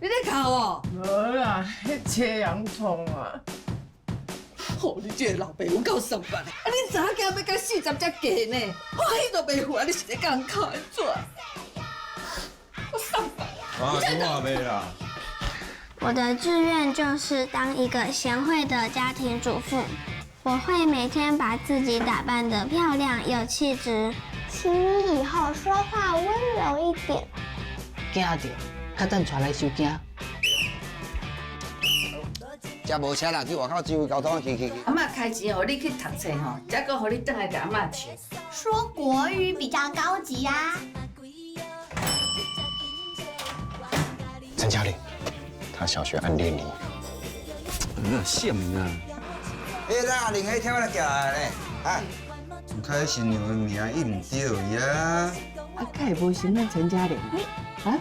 你咧哭哦？無啦，彼切洋蔥啊！吼，你這個老爸有夠算盤的，啊，恁查某囝欲甲40才嫁呢，歡喜都袂赴，啊，你是咧共人哭按怎？我算盤。啊，講話袂啦。我的志願就是當一個賢惠的家庭主婦，我會每天把自己打扮得漂亮有氣質。請你以後說話溫柔一點。驚著，較等帶來收驚。遮無車啦，去外口指揮交通去去去。阿嬤開錢予你去讀冊吼，才閣予你轉來共阿嬤笑。說國語比較高級啊。陳嘉玲，他小學暗戀你。嗯，羨慕啊！欸，咱阿玲彼跳來寄來咧，啊？開新娘的名伊毋對呀。啊，敢會無承認陳嘉玲？啊？